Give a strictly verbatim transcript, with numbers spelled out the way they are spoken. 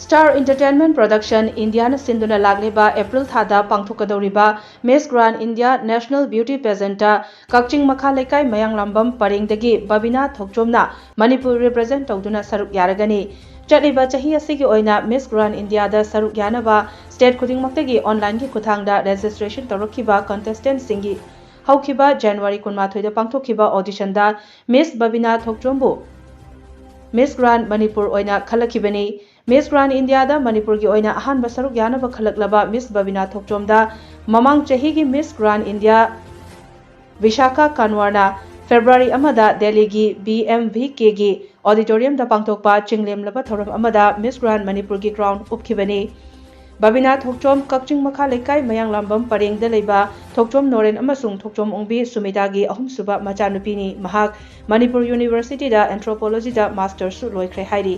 Star Entertainment Production Indiaꯅ ꯁꯤꯟꯗꯨꯅ ꯂꯥꯛꯂꯤꯕ April ꯊꯥꯗ ꯄꯥꯡꯊꯣꯛꯀꯗꯧꯔꯤꯕ Miss Grand India National Beauty Pageantꯇ ꯀꯛꯆꯤꯡ ꯃꯈꯥ ꯂꯩꯀꯥꯏ ꯃꯌꯥꯡꯂꯥꯝꯕꯝ ꯄꯔꯦꯡꯗꯒꯤ ꯕꯕꯤꯅꯥ ꯊꯣꯛꯆꯣꯝꯅ ꯃꯅꯤꯄꯨꯔ represent ꯇꯧꯗꯨꯅ ꯁꯔꯨꯛ ꯌꯥꯔꯒꯅꯤ꯫ ꯆꯠꯂꯤꯕ ꯆꯍꯤ ꯑꯁꯤꯒꯤ ꯑꯣꯏꯅ Miss Grand Indiaꯗ ꯁꯔꯨꯛ ꯌꯥꯅꯕ state ꯈꯨꯗꯤꯡꯃꯛꯇꯒꯤ onlineꯒꯤ ꯈꯨꯠꯊꯥꯡꯗ registration ꯇꯧꯔꯛꯈꯤꯕ contestantꯁꯤꯡꯒꯤ ꯍꯧꯈꯤꯕ January ꯀꯨꯟꯃꯥꯊꯣꯏꯗ ꯄꯥꯡꯊꯣꯛꯈꯤꯕ auditionꯗ Miss ꯕꯕꯤꯅꯥ ꯊꯣꯛꯆꯣꯝꯕꯨ Miss Grand ꯃꯅꯤꯄꯨꯔ ꯑꯣꯏꯅ ꯈꯜꯂꯛꯈꯤꯕꯅꯤ꯫ Miss Grand Indiaꯗ ꯃꯅꯤꯄꯨꯔꯒꯤ ꯑꯣꯏꯅ ꯑꯍꯥꯟꯕ ꯁꯔꯨꯛ ꯌꯥꯅꯕ ꯈꯜꯂꯛꯂꯕ Miss ꯕꯕꯤꯅꯥ ꯊꯣꯛꯆꯣꯝꯗ ꯃꯃꯥꯡ ꯆꯍꯤꯒꯤ Miss Grand India Visakha ꯀꯥꯟꯋꯔꯅ February ꯑꯃꯗ ꯗꯦꯜꯂꯤꯒꯤ BMVKꯒꯤ auditoriumꯗ ꯄꯥꯡꯊꯣꯛꯄ ꯆꯤꯡꯂꯦꯝꯂꯕ ꯊꯧꯔꯝ ꯑꯃꯗ Miss Grand ꯃꯅꯤꯄꯨꯔꯒꯤ crown ꯎꯞꯈꯤꯕꯅꯤ꯫ ꯕꯕꯤꯅꯥ ꯊꯣꯛꯆꯣꯝ ꯀꯛꯆꯤꯡ ꯃꯈꯥ ꯂꯩꯀꯥꯏ ꯃꯌꯥꯡꯂꯥꯝꯕꯝ ꯄꯔꯦꯡꯗ ꯂꯩꯕ ꯊꯣꯛꯆꯣꯝ ꯅꯣꯔꯦꯟ ꯑꯃꯁꯨꯡ ꯊꯣꯛꯆꯣꯝ ꯑꯣꯡꯕꯤ ꯁꯨꯃꯤꯇꯥꯒꯤ ꯑꯍꯨꯝꯁꯨꯕ ꯃꯆꯥꯅꯨꯄꯤꯅꯤ꯫ ꯃꯍꯥꯛ ꯃꯅꯤꯄꯨꯔ Universityꯗ Anthropologyꯗ masterꯁꯨ ꯂꯣꯏꯈ꯭ꯔꯦ ꯍꯥꯏꯔꯤ꯫